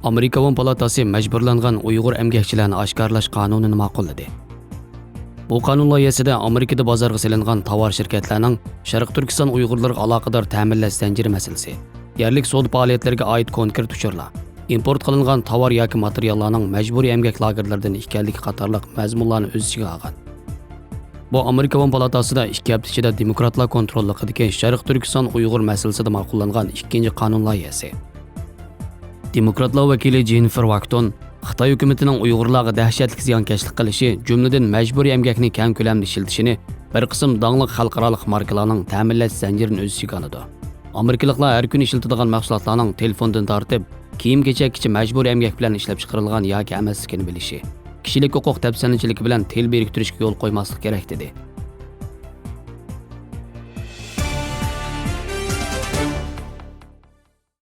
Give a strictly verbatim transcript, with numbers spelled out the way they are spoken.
ئامېرىكا ئومۇم پالاتاسى مەجبۇرلانغان ئۇيغۇر ئەمگەكچىلەرنى ئاشكارىلاش قانۇنىنى ماقۇللىدى. بۇ قانۇن لايىھەسىدە ئامېرىكىدا بازارغا سېلىنغان تاۋار شىركەتلەرنىڭ شەرقىي تۈركىستان ئۇيغۇرلىرىغا ئالاقىدار تەمىنلەش زەنجىرى مەسىلىسى، يەرلىك سودا پائالىيەتلىرىگە ئائىت كونكرېت ئۇچۇرلار، ئىمپورت قىلىنغان تاۋار ياكى ماتېرىياللارنىڭ مەجبۇرىي ئەمگەك لاگېرلىرىدىن ئىكەنلىكى قاتارلىق مەزمۇنلارنى ئۆز ئىچىگە ئالغان. بۇ ئامېرىكا ئومۇم پالاتاسىدا ئىككى ھەپتە ئىچىدە دېموكراتلار كونتروللۇقىدىكى شەرقىي تۈركىستان ئۇيغۇر مەسىلىسىدە ماقۇللانغان ئىككىنچى قانۇن لايىھەسى. دېموكراتلار ۋەكىلى جېننىفېر ۋاكتون خىتاي ھۆكۈمىتىنىڭ ئۇيغۇرلارغا دەھشەتلىك زىيانكەشلىك قىلىشى، جۈملىدىن مەجبۇرىي ئەمگەكنى كەڭ كۆلەمدە ئىشلىتىشىنى بىر قىسىم داڭلىق خەلقئارالىق ماركىلارنىڭ تەمىنلەش زەنجىرىنى ئۆز ئىچىگە ئالىدۇ. ئامېرىكىلىقلار ھەر كۈنى ئىشلىتىدىغان مەھسۇلاتلارنىڭ تېلېفوندىن تارتىپ، كىيىم-كېچەككىچە مەجبۇرىي ئەمگەك بىلەن ئىشلەپچىقىرىلغان ياكى ئەمەسلىكىنى بىلىشى، كىشىلىك ھوقۇق دەپسەندىچىلىكى بىلەن تىل بىرىكتۈرۈشكە يول قويماسلىق كېرەك، دېدى.